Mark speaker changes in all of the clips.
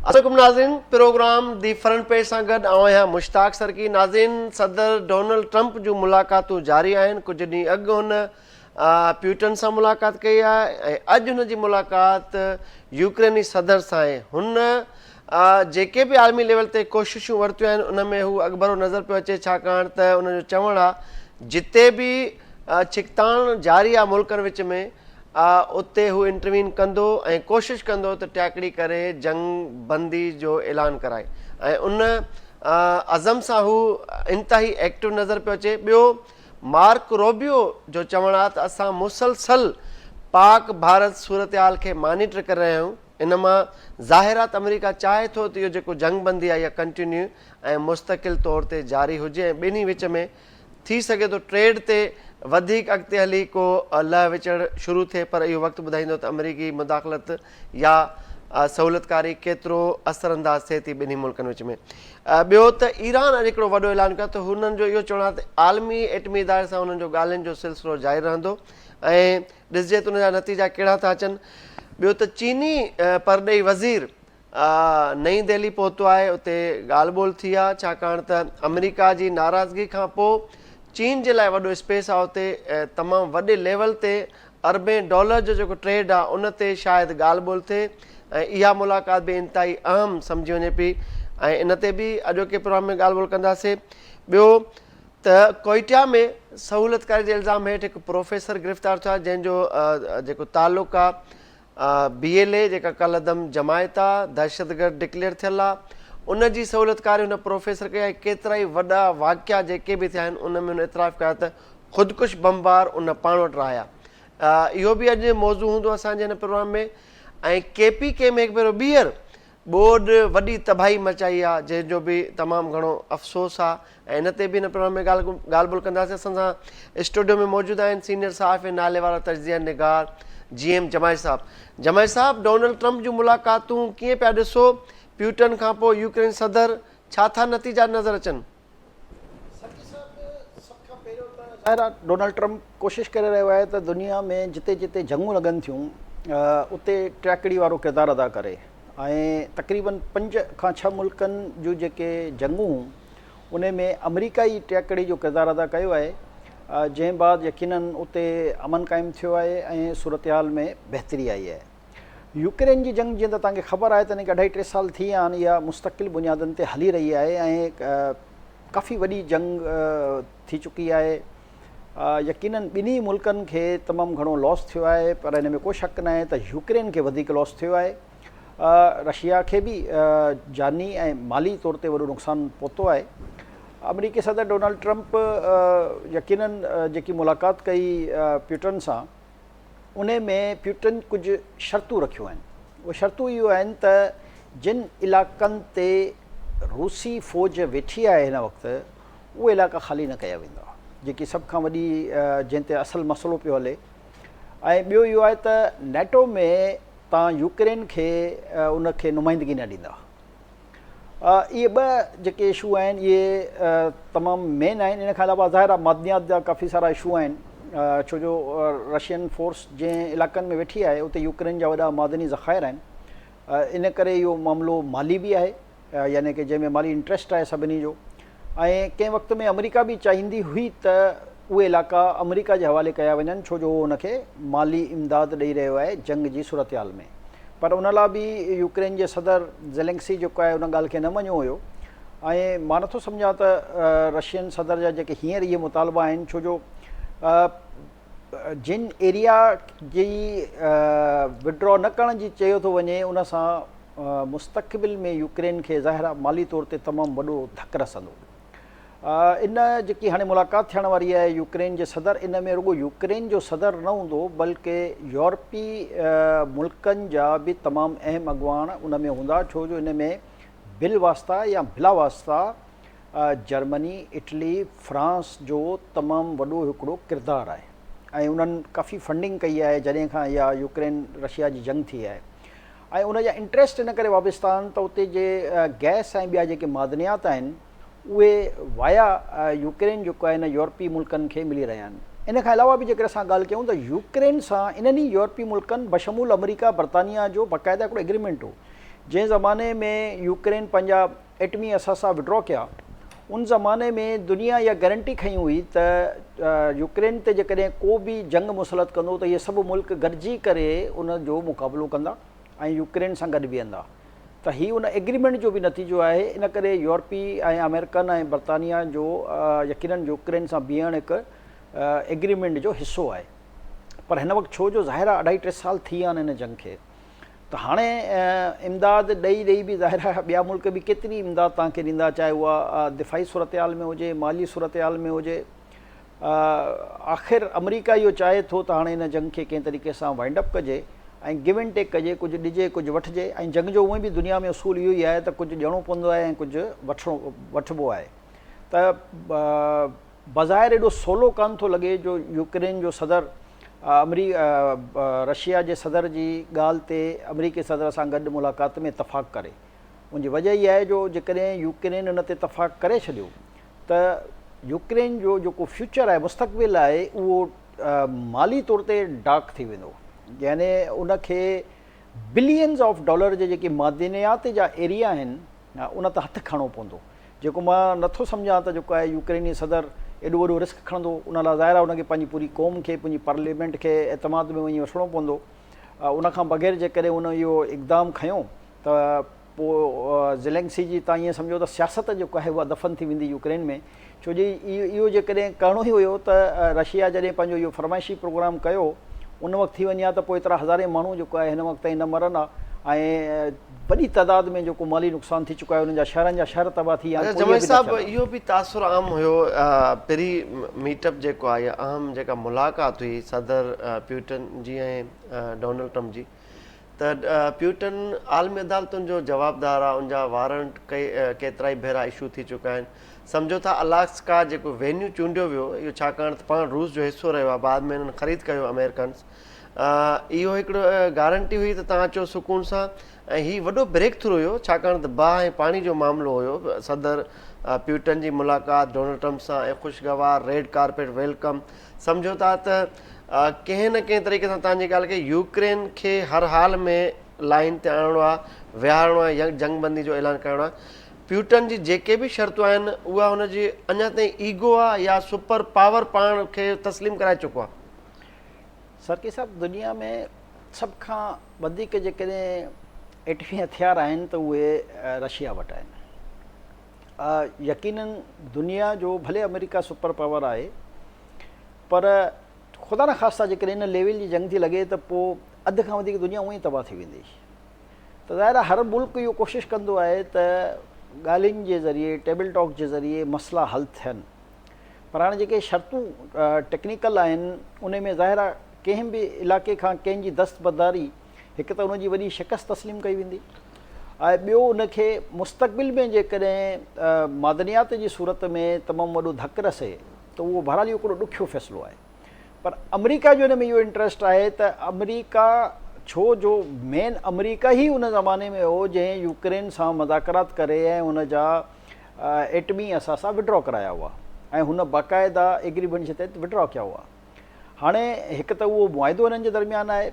Speaker 1: السلام ناظرين programme the front page سان گڏ آئون آهيان مشتاق سرڪي ناظرين صدر ڊونلڊ ٽرمپ جون ملاقاتون جاري آهن ڪجهه ڏينهن اڳ هن پيوٽن سان ملاقات ڪئي آهي ۽ اڄ هن جي ملاقات يوڪريني صدر سان آهي هن جيڪي به عالمي ليول تي ڪوششون ورتيون آهن ان ۾ هو اڳڀرو نظر پيو اچي ڇاڪاڻ ته ان جو چوڻ آهي جتي به ڇڪتاڻ جاري آهي ملڪن وچ ۾ اتي هو انٽروين ڪندو ۽ ڪوشش ڪندو ته ٽياڪڙي ڪري جنگ بندي جو اعلان ڪرائي ۽ ان عزم سان هو انتهائي ايڪٽو نظر پيو اچي ٻيو مارڪ روبيو جو چوڻ آهي ته اسان مسلسل پاڪ ڀارت صورتحال کي مانيٽر ڪري رهيا آهيون ان مان ظاهر آهي ته آمريڪا چاهي ٿو ته اهو جيڪو جنگ بندي آهي اها ڪنٽينيو ۽ مستقل طور تي جاري هجي ۽ ٻنهي وچ ۾ ٿي سگهي ٿو ٽريڊ تي وڌيڪ اڳتي هلي ڪو لهه وچڙ شروع ٿئي پر اهو وقت ٻڌائيندو ته آمريڪي مداخلت يا سهولتڪاري ڪيترو اثر انداز ٿئي ٿي ٻنهي ملڪن وچ ۾ ٻيو ته ايران اڄ هڪڙو وڏو اعلان ڪيو ته هنن جو اهو چوڻ آهي ته عالمي ايٽمي اداري سان انهن جو ڳالهين جو سلسلو جاري رهندو ۽ ڏسجي ته ان جا نتيجا ڪهڙا ٿا اچن. ٻيو ته چيني پرڏيهي وزير نئين دهلي پهتو آهي اتي ڳالهه ٻولهه ٿي آهي ڇاڪاڻ ته آمريڪا جي ناراضگي کان پوء چين جي لاء وڏو اسپيس آهي اتي تمام وڏي ليول تي اربين ڊالر جو جيڪو ٽريڊ آهي ان تي شايد ڳالهه ٻولهه ٿئي ۽ اها ملاقات به انتهائي اهم سمجهي وڃي پئي ۽ ان تي به اڄوڪي پروگرام ۾ ڳالهه ٻولهه ڪنداسين ٻيو ته ڪوئيٽيا ۾ سهولتڪاري جي الزام هيٺ هڪ پروفيسر گرفتار ٿيو آهي جنهن جو جيڪو تعلق آهي بي ايل اي جيڪا ڪالعدم جماعت آهي دهشتگرد ڊڪليئر ٿيل آهي ان جي سهولتڪاري هن پروفيسر ڪئي ۽ ڪيترائي وڏا واقعا جيڪي به ٿيا آهن ان ۾ هن اعتراف ڪيو ته خودڪش بمبار ان پاڻ وٽ رهايا اهو به اڄ موضوع هوندو اسان جي هن پروگرام ۾ ۽ ڪي پي ڪي ۾ هڪ ڀيرو ٻيهر ٻوڏ وڏي تباهي مچائي آ جنهن جو به تمام گهڻو افسوس آ ۽ ان تي به هن پروگرام ۾ ڳالهه ڳالهه ٻولهه ڪنداسين اسان سان اسٽوڊيو ۾ موجود آهن سينيئر صحافي نالي وارا تجزيه نگار جي ايم جماعي صاحب جماعي صاحب ڊونلڊ ٽرمپ جون ملاقاتون ڪيئن پيا ڏسو پيوٽن کان پوء يوڪرين صدر ڇا ٿا نتيجا نظر اچن؟
Speaker 2: سرڪي صاحب سڀ کان پهريون ته ظاهر آهي ڊونلڊ ٽرمپ ڪوشش ڪري رهيو آهي ته دنيا ۾ جتي جتي جنگون لڳن ٿيون اتي ٽياڪڙي وارو ڪردار ادا ڪري ۽ تقريبن پنج کان ڇهه ملڪن جون جيڪي جنگون هيون ان ۾ آمريڪا ئي ٽياڪڙي جو ڪردار ادا ڪيو آهي جنهن بعد يقينن اتي امن قائم ٿيو آهي ۽ صورتحال ۾ بهتري آئي آهي. يوڪرين جي جنگ جيئن ته توهان کي خبر آهي ته ان کي اڍائي ٽي سال ٿي ويا آهن اها مستقل بنيادن تي هلي رهي آهي ۽ ڪافي وڏي جنگ ٿي چڪي آهي يقينن ٻنهي ملڪن کي تمام گهڻو لاس ٿيو آهي پر ان ۾ ڪو شڪ ناهي ته يوڪرين کي وڌيڪ لاس ٿيو آهي رشيا کي به جاني ۽ مالي طور تي وڏو نقصان پهتو آهي آمريڪي صدر ڊونلڊ ٽرمپ يقينن جيڪي ملاقات ڪئي پيوٽن سان انهي ۾ پيوٽن ڪجهه شرطون رکيون آهن. اهي شرطون اهو آهن ته جن علائقن تي روسي فوج ويٺي آهي هن وقت اهي علائقا خالي نه ڪيا ويندا جيڪي سڀ کان وڏي جنهن تي اصل مسئلو پيو هلي ۽ ٻيو اهو آهي ته نيٽو ۾ تان يوڪرين کي ان کي نمائندگي نه ڏيندا. اهي ٻه جيڪي اشو آهن اهي تمام مين آهن ان کان علاوه ظاهر آهي معدنيات جا ڪافي سارا اشو آهن ڇو جو رشين فورس جنهن علائقن ۾ ويٺي آهي اتي يوڪرين جا وڏا معدني ذخائر آهن ان ڪري اهو معاملو مالي به آهي يعني ڪي جنهن ۾ مالي انٽريسٽ آهي سڀني جو ۽ ڪنهن وقت ۾ آمريڪا به چاهيندي هئي ته اهي علائقا آمريڪا جي حوالي ڪيا وڃن ڇو جو هو ان کي مالي امداد ڏئي رهيو آهي جنگ جي صورتحال ۾ پر ان لاء به يوڪرين جي صدر زيلنڪسي جيڪو آهي ان ڳالهه کي نه مڃيو هيو ۽ مان نٿو سمجهان ته رشين صدر جا جيڪي هينئر اهي مطالبا آهن ڇو جو جن ايريا جي وڊرا نه ڪرڻ جي چيو ٿو وڃي ان سان مستقبل ۾ يوڪرين کي ظاهر آهي مالي طور تي تمام وڏو ڌڪ رسندو. ان جيڪي هاڻي ملاقات ٿيڻ واري آهي يوڪرين جي صدر ان ۾ رڳو يوڪرين جو صدر نه هوندو بلڪه يورپي ملڪن جا به تمام اهم اڳواڻ ان ۾ هوندا ڇو جو ان ۾ بالواسطه يا بلاواسطه جرمني، اٽلي، فرانس جو تمام وڏو هڪڙو ڪردار آهي ۽ انهن ڪافي فنڊنگ ڪئي آهي جڏهن کان اها يوڪرين رشيا جي جنگ ٿي آهي. ۽ ان جا انٽريسٽ ان ڪري وابسته آهن ته اتي جي گئس ۽ ٻيا جيڪي معدنيات آهن اهي وايا يوڪرين جيڪو آهي ان يورپي ملڪن کي ملي رهيا آهن. ان کان علاوه به جيڪڏهن اسان ڳالهه ڪيون ته يوڪرين سان انهن ئي يورپي ملڪن بشمول آمريڪا برطانيا جو باقاعده هڪڙو ايگريمينٽ هو جنهن زماني ۾ يوڪرين پنهنجا ايٽمي اثاثا وڊرا ڪيا ان زماني ۾ دنيا اها گارنٽي کنئي هئي ته يوڪرين تي جيڪڏهن ڪو به جنگ مسلط ڪندو ته اهي سڀ ملڪ گڏجي ڪري ان جو مقابلو ڪندا ۽ يوڪرين سان گڏ بيهندا ته هي ان ايگريمينٽ جو به نتيجو آهي ان ڪري يورپي ۽ آمريڪن ۽ برطانيا جو يقينن يوڪرين سان بيهڻ هڪ ايگريمينٽ جو حصو آهي پر هن وقت ڇو جو ظاهر آهي اڍائي ٽي سال ٿي ويا آهن هن جنگ کي ته هاڻي امداد ڏئي ڏئي به ظاهر آهي ٻيا ملڪ به ڪيتري امداد توهان کي ڏيندا چاهي اها دفاعي صورتحال ۾ هجي مالي صورتحال ۾ هجي آخر آمريڪا اهو چاهي ٿو ته هاڻي هن جنگ کي ڪنهن طريقي سان وائنڊ اپ ڪجي ۽ گيو اينڊ ٽيڪ ڪجي ڪجهه ڏجي ڪجهه وٺجي ۽ جنگ جو هونئن به دنيا ۾ اصول اهو ئي آهي ته ڪجهه ڏيڻو پوندو آهي ۽ ڪجهه وٺڻو وٺبو آهي ته بظاهر ايڏو سولو ڪانه ٿو لڳي جو يوڪرين جو صدر آمري رشيا جي صدر جي ڳالهه تي آمريڪي صدر سان گڏ ملاقات ۾ اتفاق ڪري. ان جي وجه اها آهي جو جيڪڏهن يوڪرين ان تي اتفاق ڪري ڇڏيو ته يوڪرين جو جيڪو فيوچر آهي مستقبل آهي اهو مالي طور تي ڊارڪ ٿي ويندو يعني ان کي بلينز آف ڊالر جي جيڪي معدنيات جا ايريا آهن ان تان هٿ کڻڻو پوندو جيڪو مان نه ٿو سمجهان ته جيڪو آهي يوڪريني صدر ايڏو وڏو رسڪ کڻندو ان لاء ظاهر آهي ان کي پنهنجي پوري قوم کي پنهنجي پارليامينٽ کي اعتماد ۾ وڃي وٺڻو پوندو ان کان بغير جيڪڏهن ان اهو اقدام کنيو ته پوء زيلنسڪي جي تان ائين سمجهو ته سياست جيڪو آهي اها دفن ٿي ويندي يوڪرين ۾ ڇو جو اهو جيڪڏهن ڪرڻو ئي هيو ته رشيا جڏهن پنهنجو اهو فرمائشي پروگرام ڪيو ان وقت ٿي وڃي ها ته پوء ايترا هزارين ماڻهو جيڪو آهي هن وقت تائين نه مرن ها ۽ وڏي تعداد ۾ جيڪو مالي نقصان ٿي چڪو آهي انهن جا شهرن جا شهر تباهه ٿي ويا آهن
Speaker 1: اچا جمعي صاحب اهو به تاثر عام هيو پري ميٽ اپ جيڪو آهي يا اهم جيڪا ملاقات هئي صدر پيوٽن جي ۽ ڊونلڊ ٽرمپ جي ته پيوٽن عالمي عدالتن جو جوابدار آهي ان جا وارنٽ ڪيترائي ڀيرا اشو ٿي چڪا آهن سمجهو ٿا الاسڪا جيڪو وينيو چونڊيو ويو اهو ڇاڪاڻ ته پاڻ روس جو حصو رهيو آهي بعد ۾ هنن خريد ڪيو آمريڪنس اهو هڪڙو گارنٽي هئي ته توهان اچو سڪون سان ۽ هي وڏو بريڪ ٿرو هيو ڇاڪاڻ ته باهه ۽ پاڻي جو معاملو هيو صدر پيوٽن جي ملاقات ڊونلڊ ٽرمپ سان ۽ خوشگوار ريڊ ڪارپيٽ welcome سمجهو ٿا ته ڪنهن نه ڪنهن طريقي سان توهان جي ڳالهه کي يوڪرين کي هر حال ۾ لائين تي آڻڻو آهي، ويهارڻو آهي يا جنگ بندي جو اعلان ڪرڻو آهي. پيوٽن جي جيڪي به شرطون آهن اها هن جي اڃا تائين ايگو آهي يا سپر پاور پاڻ کي تسليم ڪرائي چڪو آهي.
Speaker 2: سرڪي صاحب دنيا ۾ سڀ کان وڌيڪ جيڪڏهن ايٽمي هٿيار آهن ته اهي رشيا وٽ آهن. يقينن دنيا جو ڀلي آمريڪا سپر پاور آهي پر خدا نخواسته جيڪڏهن ان ليول جي جنگ ٿي لڳي ته پوء اڌ کان وڌيڪ دنيا اونئين ئي تباهه ٿي ويندي ته ظاهر آهي هر ملڪ اهو ڪوشش ڪندو آهي ته ڳالهين جي ذريعي ٽيبل ٽاڪ جي ذريعي مسئلا حل ٿين پر هاڻي جيڪي شرطون ٽيڪنيڪل آهن ان ۾ ظاهر آهي ڪنهن به علائقي کان ڪنهن جي دستبرداري هڪ ته ان جي وڏي شڪست تسليم ڪئي ويندي ۽ ٻيو ان کي مستقبل ۾ جيڪڏهن معدنيات جي صورت ۾ تمام وڏو ڌڪ رسي ته اهو بهرحال اهو هڪڙو ڏکيو فيصلو آهي پر آمريڪا جو ان ۾ اهو انٽريسٽ آهي ته آمريڪا ڇو جو مين آمريڪا ئي ان زماني ۾ هو جنهن يوڪرين سان مذاڪرات ڪري ۽ ان جا ايٽمي اثاثا وڊرا ڪرايا هئا ۽ هن باقاعده ايگريمينٽ جي تحت وڊرا ڪيا هئا هاڻي هڪ ته اهو معاهدو انهن جي درميان آهي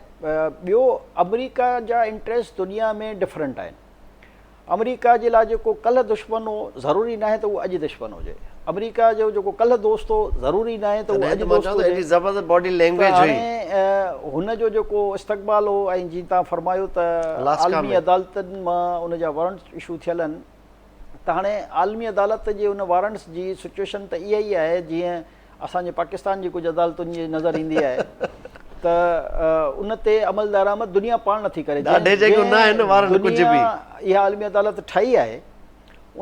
Speaker 2: ٻيو آمريڪا جا انٽريسٽ دنيا ۾ ڊفرنٽ آهن آمريڪا جي لاء جيڪو ڪلهه دشمن هو ضروري ناهي ته اهو اڄ دشمن هجي آمريڪا جو جيڪو ڪلهه دوست هو ضروري ناهي ته اهو اڄ دوست هجي
Speaker 1: زبردست باڊي لينگويج هئي
Speaker 2: هن جو جيڪو استقبال هو ۽ جي تان فرمايو ته عالمي عدالتن مان ان جا وارنٽس اشو ٿيل آهن ته هاڻي عالمي عدالت جي ان وارنٽس جي سچويشن ته اها ئي آهي جيئن اسان جي پاڪستان جي ڪجهه عدالتن جي نظر ايندي آهي ته ان تي عمل درآمد دنيا پاڻ نٿي ڪري
Speaker 1: ڏاڍي جيڪو نه آهن وارن ڪجهه به
Speaker 2: اها عالمي عدالت ٺاهي آهي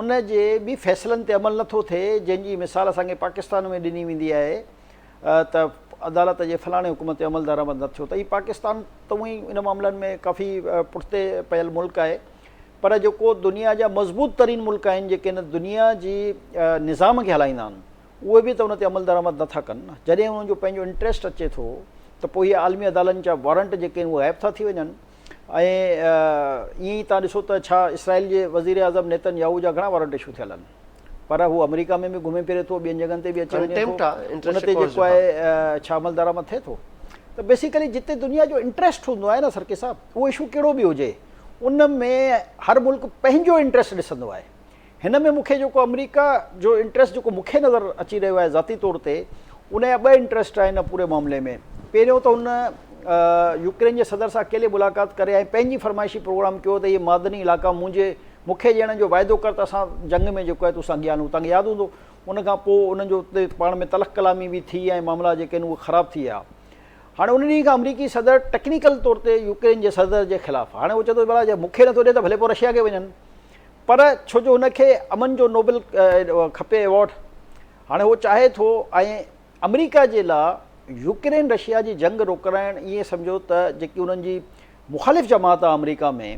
Speaker 2: ان جي به فيصلن تي عمل نٿو ٿئي جنهن جي مثال اسان کي پاڪستان ۾ ڏني ويندي آهي ته عدالت جي فلاڻي حڪم تي عمل درآمد نه ٿيو ته هي پاڪستان ته اونئي ان معاملن ۾ ڪافي پٺتي پيل ملڪ آهي پر جيڪو دنيا جا مضبوط ترين ملڪ آهن جيڪي هن دنيا جي نظام کي هلائيندا آهن اهي به ته ان تي عملدرآمد نه ٿا ڪن نه، جڏهن انهن جو پنهنجو انٽريسٽ اچي ٿو ته پوء اهي عالمي عدالتن جا وارنٽ جيڪي آهن اهي غائب ٿا ٿي وڃن ۽ ائين ئي توهان ڏسو ته ڇا اسرائيل جي وزيراعظم نيتن ياهو جا گهڻا وارنٽ اشو ٿيل آهن پر هو آمريڪا ۾ به گهمي ڦري ٿو ٻين جڳهن تي به اچي وڃي ٿو ان تي جيڪو آهي ڇا عملدرآمد ٿئي ٿو ته بيسيڪلي جتي دنيا جو انٽريسٽ هوندو آهي نه سرڪي صاحب اهو اشو ڪهڙو به هجي ان ۾ هر ملڪ پنهنجو انٽريسٽ ڏسندو آهي. هن ۾ مون کي جيڪو آمريڪا جو انٽريسٽ جيڪو مون کي نظر اچي رهيو آهي ذاتي طور تي ان جا ٻه انٽريسٽ آهن پوري معاملي ۾ پهريون ته هن يوڪرين جي صدر سان اڪيلي ملاقات ڪري ۽ پنهنجي فرمائشي پروگرام ڪيو ته اهي معدني علائقا منهنجي مون کي ڏيڻ جو واعدو ڪر ته اسان جنگ ۾ جيڪو آهي تو سان اڳيان هلون توهان کي ياد هوندو ان کان پوء انهن جو اتي پاڻ ۾ تلخ ڪلامي به ٿي ۽ معاملا جيڪي آهن اهي خراب ٿي ويا هاڻي ان ڏينهن کان آمريڪي صدر ٽيڪنيڪل طور تي يوڪرين جي صدر جي خلاف هاڻي هو چئي ٿو ڀلا جي مون کي نٿو ڏي ته ڀلي پوء رشيا کي وڃن پر ڇو جو هن کي امن جو نوبل کپي ايوارڊ هاڻي هو چاهي ٿو ۽ آمريڪا جي لا يوڪرين رشيا جي جنگ روڪرائڻ ائين سمجهو ته جيڪي انهن جي مخالف جماعت آهي آمريڪا ۾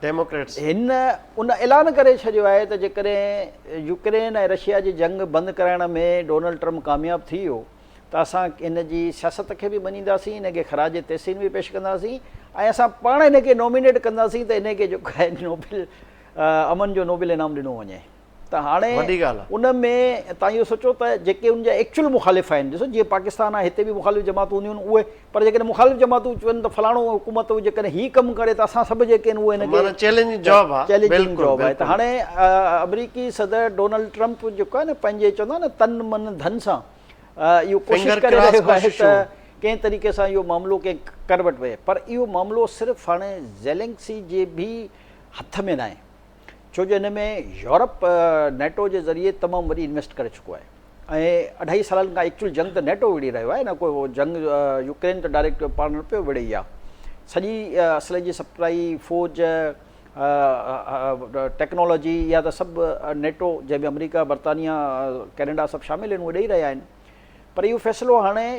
Speaker 1: ڊيموڪريٽس
Speaker 2: هن ان اعلان ڪري ڇڏيو آهي ته جيڪڏهن يوڪرين ۽ رشيا جي جنگ بند ڪرائڻ ۾ ڊونلڊ ٽرمپ ڪامياب ٿي ويو ته اسان هن جي سياست کي به مڃينداسين، هن کي خراج تحسين به پيش ڪنداسين ۽ اسان پاڻ هن کي نومينيٽ ڪنداسين ته هن کي جيڪو آهي نوبل امن جو نوبل انعام ڏنو وڃي ته هاڻي ان ۾ توهان اهو سوچو ته جيڪي ان جا ايڪچوئل مخالف آهن ڏسو جيئن پاڪستان آهي هتي به مخالف جماعتون هونديون آهن اهي پر جيڪڏهن مخالف جماعتون چون ته فلاڻو حڪومت جيڪڏهن هي ڪم ڪري ته اسان سڀ جيڪي آهن اهي هن کي
Speaker 1: چئلينجنگ جاب آهي
Speaker 2: چئلينجنگ جاب آهي ته هاڻي آمريڪي صدر ڊونلڊ ٽرمپ جيڪو آهي نه پنهنجي چوندا آهن نه تن من ڌن سان اهو ڪوشش ڪري رهيو آهي ته ڪنهن طريقي سان اهو معاملو ڪنهن ڪر وٽ وڃي پر اهو معاملو صرف هاڻي زيلنسڪي جي به هٿ ۾ ناهي ڇو جو ان ۾ يورپ نيٽو جي ذريعي تمام وڏي انويسٽ ڪري چڪو آهي ۽ اڍائي سالن کان ايڪچوئل جنگ ته نيٽو وڙهي رهيو آهي نه ڪو جنگ يوڪرين ته ڊائريڪٽ پاڻ نه پيو وڙهي اها سڄي اسلحي جي سپلائي فوج ٽيڪنالاجي اها ته سڀ نيٽو جنهن ۾ آمريڪا برطانيا ڪينيڊا سڀ شامل آهن اهي ڏئي رهيا آهن پر اهو فيصلو هاڻي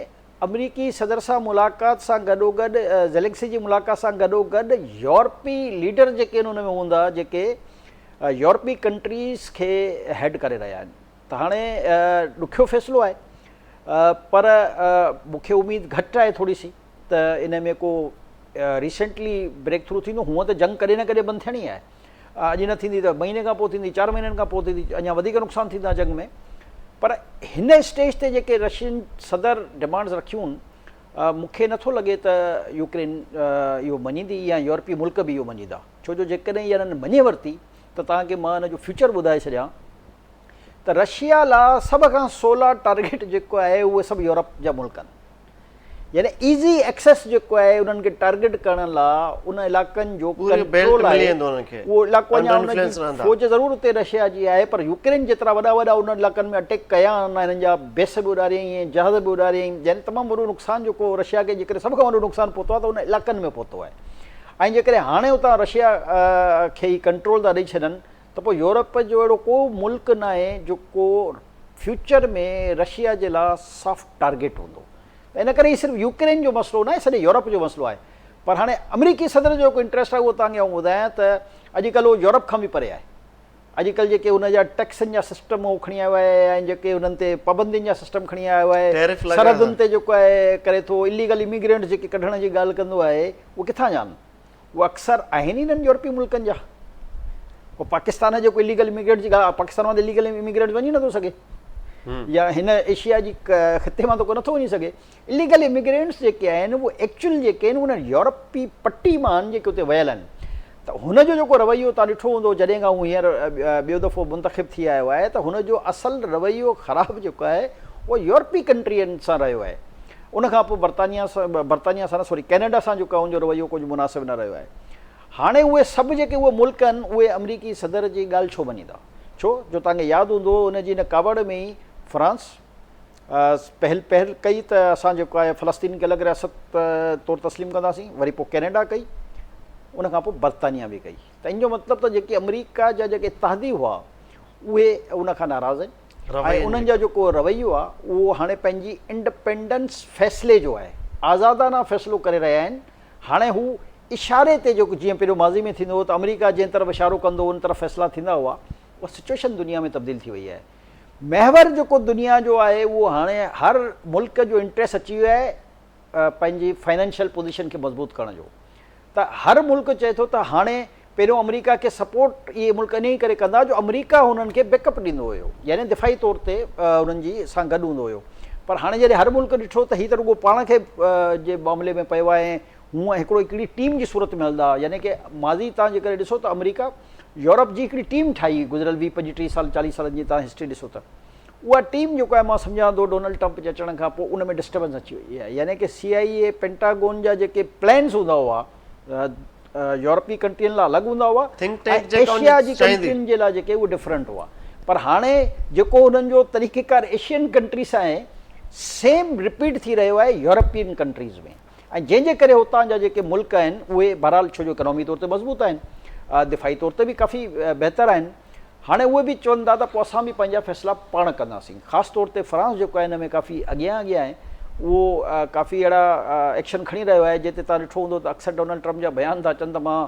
Speaker 2: آمريڪي صدر سان ملاقات سان گڏوگڏ زيلنسڪي جي ملاقات سان گڏوگڏ يورپي ليڊر جيڪي آهن ان ۾ هوندا جيڪي يورپي ڪنٽريز کي هيڊ ڪري رهيا آهن ته هاڻي ڏکيو فيصلو آهي پر مون کي اميد گهٽ آهي ٿوري سي ته ان ۾ ڪو ريسينٽلي بريڪ ٿرو ٿيندو هونء ته جنگ ڪڏهن نه ڪڏهن بند ٿيڻي آهي اڄ نه ٿيندي ته مهيني کان پوء ٿيندي چار مهينن کان پوء ٿيندي اڃا وڌيڪ نقصان ٿيندا جنگ ۾ پر هن اسٽيج تي جيڪي رشين صدر ڊمانڊز رکيون مون کي نٿو لڳي ته يوڪرين اهو مڃيندي يا يورپي ملڪ به اهو مڃيندا ڇو جو جيڪڏهن اها انهن مڃي ورتي ته توهان کي مان ان جو فيوچر ٻڌائي ڇڏيان ته رشيا لا سڀ کان سولا ٽارگيٽ جيڪو آهي اهي سڀ يورپ جا ملڪ آهن يعني ايزي ايڪسيس جيڪو آهي انهن کي ٽارگيٽ ڪرڻ لا ان علاقن جو ڪنٽرول آهي اهو علاقو اڃا ان جي فوج ضرور اتي رشيا جي آهي پر يوڪرين جيترا وڏا وڏا ان علاقن ۾ اٽيڪ ڪيا آهن هنن جا بيس به اڏاريائين ۽ جهاز به اڏاريائين يعني تمام وڏو نقصان جيڪو رشيا کي جيڪڏهن سڀ کان وڏو نقصان پهتو آهي ته ان علاقن ۾ پهتو آهي ۽ جيڪڏهن هاڻي اتان رشيا کي هي ڪنٽرول ٿا ڏئي ڇڏن ته پوء يورپ جو اهڙو ڪو ملڪ ناهي جيڪو فيوچر ۾ رشيا جي لا سافٽ ٽارگيٽ هوندو ته ان ڪري هي صرف يوڪرين جو مسئلو ناهي سڄي يورپ جو مسئلو آهي پر هاڻي آمريڪي صدر جو جيڪو انٽريسٽ آهي اهو توهان کي آئون ٻڌايان ته اڄڪلهه اهو يورپ کان به پري آهي اڄڪلهه جيڪي هن جا ٽيڪسن جا سسٽم هو کڻي آيو آهي ۽ جيڪي هنن تي پابندين جا سسٽم کڻي آيو آهي سرحدن تي جيڪو آهي ڪري ٿو اليگل اميگرينٽس جيڪي ڪڍڻ جي ڳالهه ڪندو آهي اهي ڪٿان جا آهن اهي اڪثر آهن ئي انهن يورپي ملڪن جا. پوء پاڪستان جو ڪو اليگل اميگرينٽ جي ڳالهه پاڪستان مان ته اليگل اميگرينٽ وڃي نٿو سگهي يا هن ايشيا جي خطي مان ته ڪو نٿو وڃي سگهي. اليگل اميگرينٽس جيڪي آهن اهي ايڪچوئل جيڪي آهن انهن يورپي پٽي مان آهن جيڪي اتي ويل آهن ته هن جو جيڪو رويو تان ڏٺو هوندو جڏهن کان هو هينئر ٻيو دفعو منتخب ٿي آيو آهي ته هن جو اصل رويو خراب جيڪو آهي اهو يورپي ڪنٽرين سان رهيو آهي. ان کان پوء برطانيا سان برطانيا سان نه سوري ڪينيڊا سان جيڪو آهي ان جو رويو ڪجهه مناسب نه رهيو آهي. هاڻي اهي سڀ جيڪي اهي ملڪ آهن اهي آمريڪي صدر جي ڳالهه ڇو مڃيندا؟ ڇو جو توهان کي ياد هوندو ان جي ان ڪاوڙ ۾ ئي فرانس پهل پهل ڪئي ته اسان جيڪو آهي فلسطين کي الڳ رياست طور تسليم ڪنداسين وري پوء ڪينيڊا ڪئي ان کان پوء برطانيا به ڪئي ته ان جو مطلب ته جيڪي آمريڪا جا جيڪي اتحادي هئا اهي ان کان ناراض آهن ۽ انهن جا جيڪو رويو آهي اهو هاڻي پنهنجي انڊپينڊنس فيصلي جو آهي آزادانه فيصلو ڪري رهيا آهن هاڻي هو اشاري تي جيڪو جيئن پهريون ماضي ۾ ٿيندو هو ته آمريڪا جنهن طرف اشارو ڪندو هو ان طرف فيصلا ٿيندا هئا اها سچويشن دنيا ۾ تبديل ٿي وئي آهي محور جيڪو دنيا جو آهي اهو هاڻي هر ملڪ جو انٽريسٽ اچي ويو آهي پنهنجي فائنانشل پوزيشن کي مضبوط ڪرڻ جو ته هر ملڪ چئي ٿو ته هاڻي پهريون آمريڪا کي سپورٽ اهي ملڪ انهي ڪري ڪندا جو آمريڪا هنن کي بيڪ اپ ڏيندو هيو يعني دفاعي طور تي انهن جي سان گڏ هوندو هيو پر هاڻي جڏهن هر ملڪ ڏٺو ته هي ته رڳو پاڻ کي جي معاملي ۾ پيو آهي ۽ هونء هڪڙو هڪڙي ٽيم جي صورت ۾ هلندا هئا يعني ڪه ماضي تان جيڪڏهن ڏسو ته آمريڪا يورپ جي هڪڙي ٽيم ٺاهي هئي گذريل 20 35 سال 40 سالن جي تان هسٽري ڏسو ته اها ٽيم جيڪو آهي مان سمجهان ٿو ڊونلڊ ٽرمپ جي اچڻ کان پوء ان ۾ ڊسٽربنس اچي وئي آهي يعني ڪه سي آئي اي پينٽاگون جا جيڪي پلانس هوندا هئا يورپي ڪنٽرين لاء الڳ هوندا هئا ۽ ايشيا جي ڪنٽرين جي لاء جيڪي اهي ڊفرنٽ هئا پر هاڻي جيڪو انهن جو طريقيڪار ايشين ڪنٽري سان آهي سيم رپيٽ ٿي رهيو آهي يورپين ڪنٽريز ۾ ۽ جنهن جي ڪري هتان جا جيڪي ملڪ آهن اهي بهرحال ڇو جو اڪنامي طور تي مضبوط آهن دفاعي طور تي به ڪافي بهتر آهن هاڻي اهي به چون ٿا ته پوء اسان به پنهنجا فيصلا پاڻ ڪنداسين خاص طور تي فرانس جيڪو آهي ان ۾ ڪافي اڳيان اڳيان آهي اهو ڪافي اهڙا ايڪشن کڻي رهيو آهي جنهن تي تان ڏٺو هوندو ته اڪثر ڊونلڊ ٽرمپ جا بيان ٿا اچن ته مان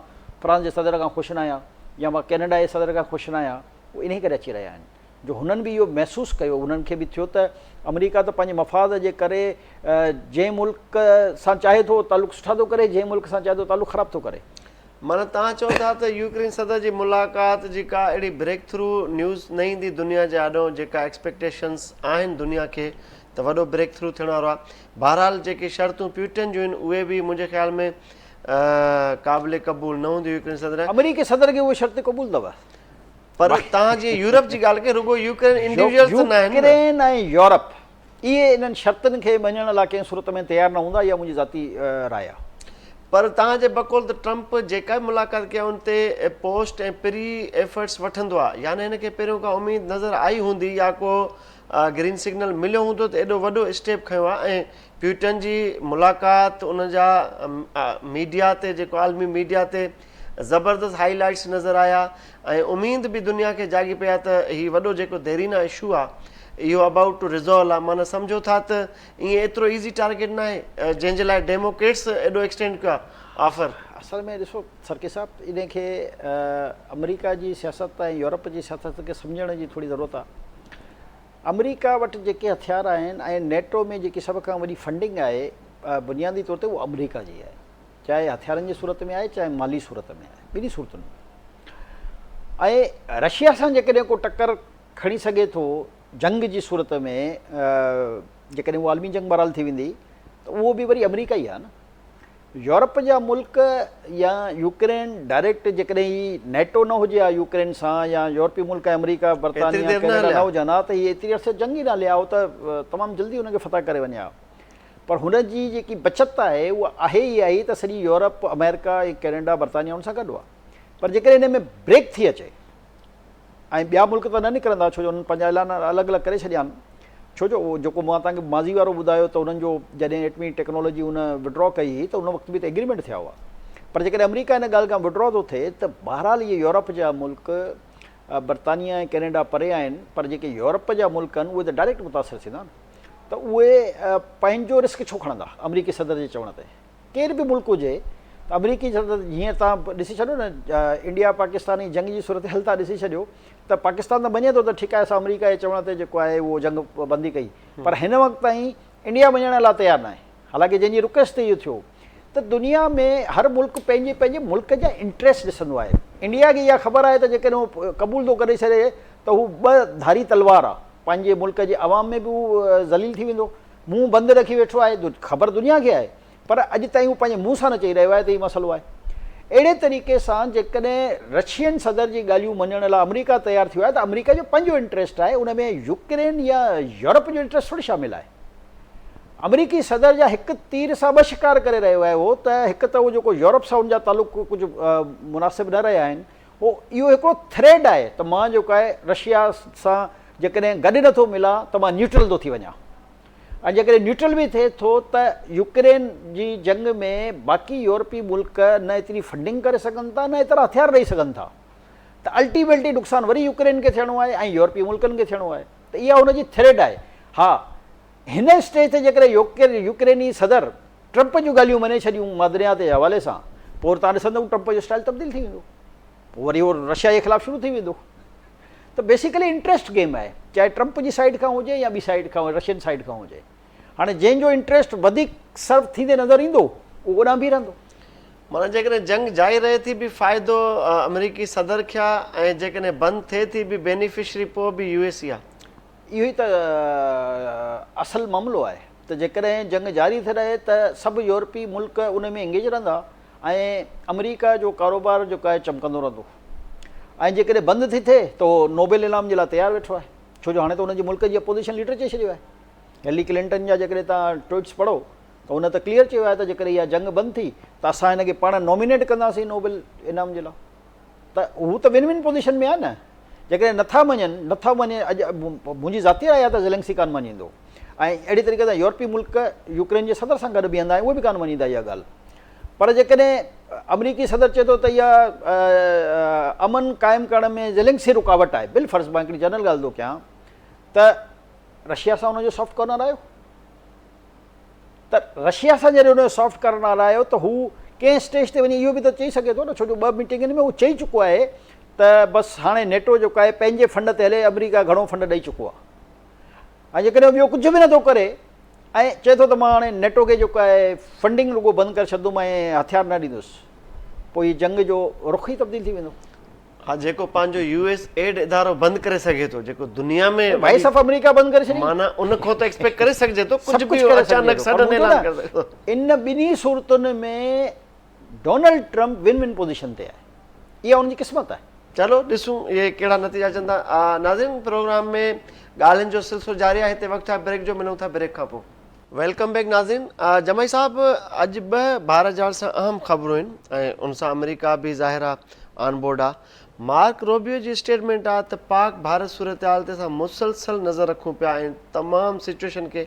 Speaker 2: فرانس جي صدر کان خوش نه آهيان يا مان ڪينيڊا جي صدر کان خوش نه آهيان اهي انهي ڪري اچي رهيا آهن جو هنن به اهو محسوس ڪيو هنن کي به ٿيو ته آمريڪا ته پنهنجي مفاد جي ڪري جنهن ملڪ سان چاهي ٿو تعلق سٺا ٿو ڪري جنهن ملڪ سان چاهي ٿو تعلق خراب ٿو ڪري.
Speaker 1: معنيٰ توهان چئو ٿا ته يوڪرين صدر جي ملاقات جي ڪا اهڙي بريڪ ٿرو نيوز نه ايندي دنيا جي آڏو جيڪا ايڪسپيڪٽيشنز آهن دنيا کي ته وڏو بريڪ ٿرو ٿيڻ وارو آهي. بهرحال جيڪي شرطون پيوٽن جون آهن اهي به منهنجي خيال ۾ قابل قبول نه هونديون يوڪرين صدر.
Speaker 2: آمريڪي صدر کي اهي شرطون قبول اٿو.
Speaker 1: پر توهان جيئن يورپ جي ڳالهه ڪئي رڳو يوڪرين انڊيويجوئلز ته ناهن نه.
Speaker 2: يوڪرين ۽ يورپ اهي انهن شرطن کي مڃڻ لاء ڪنهن صورت ۾ تيار نه هوندا اها منهنجي ذاتي راء آهي.
Speaker 1: پر توهان جي بقول ته ٽرمپ جيڪا به ملاقات ڪئي آهي ان تي پوسٽ ۽ پري ايفرٽس وٺندو آهي يعني هن کي پهريون ڪا اميد نظر آئي هوندي يا ڪو گرين سگنل مليو هوندو ته ايڏو وڏو اسٽيپ کنيو آهي ۽ پيوٽن جي ملاقات ان جا ميڊيا تي جيڪو عالمي ميڊيا تي زبردست هائي لائيٽس نظر آيا ۽ اميد به دنيا کي جاڳي پئي آهي ته هي وڏو جيڪو ديرينا اشو آهي اهو ابائوٽ ٽو ريزالو آهي معنيٰ سمجهو ٿا ته ائين ايترو ايزي ٽارگيٽ ناهي جنهن جي لاء ڊيموڪريٽس ايڏو ايڪسٽينڊ ڪيو آهي آفر.
Speaker 2: اصل ۾ ڏسو سرڪي صاحب انهي کي آمريڪا جي سياست ۽ يورپ جي سياست کي سمجهڻ جي ٿوري ضرورت آهي. آمريڪا وٽ جيڪي هٿيار آهن ۽ نيٽو ۾ جيڪي سڀ کان وڏي فنڊنگ آهي بنيادي طور تي اها آمريڪا جي آهي. چاهي هٿيارن جي صورت ۾ آهي چاهي مالي صورت ۾ آهي ٻنهي صورتن ۾ ۽ رشيا سان جيڪڏهن ڪو ٽڪر کڻي سگهي ٿو جنگ جي صورت ۾ جيڪڏهن اها عالمي جنگ بهرحال ٿي ويندي ته اهو به وري آمريڪا ئي آهي نه يورپ جا ملڪ يا يوڪرين ڊائريڪٽ جيڪڏهن هي نيٽو نه هجي ها يوڪرين سان يا يورپي ملڪ آمريڪا برطانيا ڪينيڊا نه هجن ها ته هي ايتري عرصي جنگ ئي نه هلي ها هو ته تمام جلدي هن کي فتح ڪري وڃي ها پر هن جي جيڪي بچت آهي اها آهي ئي آهي ته سڄي يورپ، آمريڪا ۽ ڪينيڊا، برطانيا ان سان گڏ هئا. پر جيڪڏهن ان ۾ بريڪ ٿي اچي ۽ ٻيا ملڪ ته نه نڪرندا ڇو جو انهن پنهنجا اعلان الڳ الڳ ڪري ڇڏيا آهن ڇو جو جيڪو مان توهان کي ماضي وارو ٻڌايو ته انهن جو جڏهن ايٽمي ٽيڪنالاجي ان وڊرا ڪئي هئي ته ان وقت به ته ايگريمينٽ ٿيا هئا پر جيڪڏهن آمريڪا ان ڳالهه کان وڊرا ٿو ٿئي ته بهرحال اهي يورپ جا ملڪ برطانيا ۽ ڪينيڊا پري آهن پر جيڪي يورپ جا ملڪ آهن اهي ته ڊائريڪٽ متاثر ٿيندا نه ته اهي پنهنجو رسڪ ڇو کڻندا آمريڪي صدر جي چوڻ تي ڪير به ملڪ هجي ته آمريڪي صدر هينئر تان ڏسي ڇڏيو نه انڊيا پاڪستان جي جنگ جي صورتحال تان ڏسي ڇڏيو ته پاڪستان ته مڃي ٿو ته ٺيڪ آهي اسان آمريڪا جي چوڻ تي جيڪو آهي اهو جنگ بندي ڪئي پر هن وقت تائين انڊيا مڃڻ لاء تيار ناهي حالانڪه جنهن جي رڪويسٽ تي اهو ٿيو ته دنيا ۾ هر ملڪ پنهنجي پنهنجي ملڪ جا انٽريسٽ ڏسندو آهي. انڊيا کي اها خبر آهي ته جيڪڏهن هو قبول ٿو ڪري ڇڏي ته هو ٻه ڌاري تلوار آهي، پنهنجي ملڪ جي عوام ۾ به هو ذليل ٿي ويندو. منهن بند رکي ويٺو آهي، خبر دنيا کي آهي پر اڄ تائين هو پنهنجي منهن سان نه چئي رهيو آهي ته هي مسئلو آهي. اهڙي طريقي سان جيڪڏهن رشين صدر جي ڳالهيون مڃڻ لاء آمريڪا تيار ٿيو آهي ته آمريڪا جو پنهنجو انٽريسٽ آهي، ان ۾ يوڪرين يا يورپ جو انٽريسٽ ٿوري شامل آهي. آمريڪي صدر جا هڪ تير سان ٻه شڪار ڪري رهيو آهي اهو ته هڪ ته اهو جيڪو يورپ سان ان جا تعلق ڪجهه مناسب نه رهيا آهن اهو اهو هڪڙو ٿريڊ آهي ته مان جيڪو آهي رشيا سان جيڪڏهن گڏ نٿو ملان ته مان نيوٽرل ٿو ٿي وڃان ۽ جيڪڏهن نيوٽرل به ٿئي ٿو ته يوڪرين جي جنگ ۾ باقي يورپي ملڪ نه ايتري فنڊنگ ڪري سگهن ٿا نه ايترا هٿيار ڏئي سگهن ٿا ته الٽيميٽلي نقصان وري يوڪرين کي ٿيڻو آهي ۽ يورپي ملڪن کي ٿيڻو آهي ته اها هن جي ٿريڊ آهي ها هن اسٽيج تي جيڪڏهن يوڪريني صدر ٽرمپ جون ڳالهيون مڃي ڇڏيون معدنيات جي حوالي سان پوء وري توهان ڏسندؤ ٽرمپ جو اسٽائل تبديل ٿي ويندو پوء وري هو رشيا جي خلاف شروع ٿي ويندو ته بيسيڪلي انٽريسٽ گيم آهي چاهي ٽرمپ جي سائيڊ کان هجي يا ٻي سائيڊ کان رشين سائيڊ کان هجي هاڻي جنهن جو انٽريسٽ وڌيڪ سرو ٿيندي نظر ايندو اهو اوڏانهن به رهندو.
Speaker 1: معنيٰ جيڪڏهن جنگ جاري رهي ٿي به فائدو آمريڪي صدر کي آهي ۽ جيڪڏهن بند ٿئي ٿي به بينيفشري پوء به يو ايس اي آهي.
Speaker 2: اهو ئي ته اصل معاملو آهي. ته جيڪڏهن جنگ جاري ٿي رهي ته سڀ يورپي ملڪ ان ۾ انگيج رهندا ۽ آمريڪا جو ڪاروبار جيڪو آهي چمڪندو رهندو ۽ جيڪڏهن بند ٿي ٿئي ته هو نوبل انعام جي لاء تيار ويٺو آهي ڇو جو هاڻي ته ان جي ملڪ جي اپوزيشن ليڊر چئي ڇڏيو آهي. هيلري ڪلنٽن جا جيڪڏهن توهان ٽوئيٽس پڙهو ته هن ته ڪليئر چيو آهي ته جيڪڏهن اها جنگ بند ٿي ته اسان هن کي پاڻ نومينيٽ ڪنداسين نوبل انعام جي لاء ته هو ته ون ون پوزيشن ۾ آهي نه جيڪڏهن نٿا مڃن نٿا مڃي اڄ منهنجي ذاتي راء آهي ته زيلنسڪي ڪانه مڃيندو ۽ اهڙي طريقي سان يورپي ملڪ يوڪرين جي صدر سان گڏ بيهندا ۽ اهي به ڪانه مڃيندا اها ڳالهه پر جيڪڏهن آمريڪي صدر چئي ٿو ته اها امن قائم ڪرڻ ۾ زيلنسڪي رڪاوٽ آهي بالفرض مان هڪڙي جنرل ڳالهه ٿو ڪيان ته رشيا سان ان جو سافٽ ڪارنر آيو ته رشيا سان جڏهن ان جو سافٽ ڪارنر آيو ته هو ڪنهن اسٽيج تي وڃي اهو به ته چئي سگهي ٿو نه ڇو جو ٻه ميٽنگن ۾ هو چئي چڪو آهي ته بس هاڻي نيٽو جيڪو آهي پنهنجي فنڊ تي هلي آمريڪا گهڻو فنڊ ڏئي چڪو آهي ۽ جيڪڏهن ٻيو ڪجهه به نٿو ڪري ۽ چئي ٿو ته مان هاڻي نيٽو کي جيڪو آهي فنڊنگ رڳو بند ڪري ڇڏندم ۽ هٿيار نه ڏيندس پوء هي جنگ جو رخ ئي تبديل ٿي ويندو.
Speaker 1: ها جيڪو پنهنجو يو ايس ايڊ ادارو بند ڪري سگهي ٿو جيڪو دنيا ۾
Speaker 2: وائس آف آمريڪا بند ڪري ڇڏي
Speaker 1: معنيٰ ان کان ته ايڪسپيڪٽ ڪري سگهجي ٿو ڪجهه به اچانڪ سڊن اعلان ڪري سگهي ٿو.
Speaker 2: ان ٻنهي صورتن ۾ Donald Trump win win position تي آهي اها ان جي قسمت آهي.
Speaker 1: چلو ڏسون اهي ڪهڙا نتيجا اچن ٿا. ناظرين پروگرام ۾ ڳالهين جو سلسلو جاري آهي هتي وقت آهي بريڪ جو ملون ٿا بريڪ کان پوء. Welcome back ناظرين جمعي صاحب اڄ ٻه ڀارت جي حوالي سان اهم خبرون آهن ۽ ان سان آمريڪا به ظاهر آ آن بورڊ آ مارڪ روبيو جي اسٽيٽمينٽ آ ته پاڪ ڀارت صورتحال تي اسان مسلسل نظر رکون پيا ۽ تمام سچويشن کي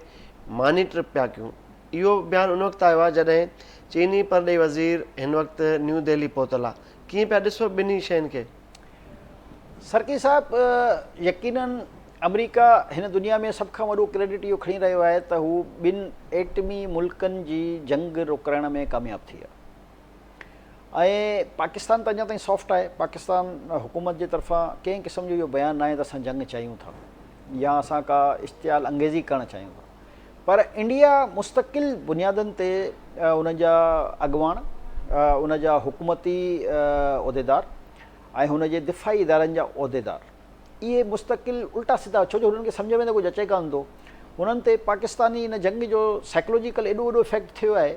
Speaker 1: مانيٽر پيا ڪيون اهو بيان ان وقت آيو آ جڏهن چيني پرڏيهي وزير هن وقت نيو دهلي پهتل آ ڪيئن پيا ڏسو ٻنهي شين کي؟
Speaker 2: سرڪي صاحب يقينن آمريڪا هن دنيا ۾ سڀ کان وڏو ڪريڊٽ اهو کڻي رهيو آهي ته هو ٻن ايٽمي ملڪن جي جنگ روڪرائڻ ۾ ڪامياب ٿي ويو ۽ پاڪستان ته اڃا تائين سافٽ آهي پاڪستان حڪومت جي طرفان ڪنهن قسم جو اهو بيان ناهي ته اسان جنگ چاهيون ٿا يا اسان ڪا اشتعال انگيزي ڪرڻ چاهيون ٿا پر انڊيا مستقل بنيادن تي ان جا اڳواڻ ان جا حڪومتي عهديدار ۽ هن جي دفاعي ادارن جا عهديدار اهي مستقل الٽا سڌا ڇو جو هنن کي سمجهه ۾ ته ڪجهه اچي ڪانه ٿو هنن تي پاڪستاني ان جنگ جو سائيڪلوجيڪل ايڏو وڏو افيڪٽ ٿيو آهي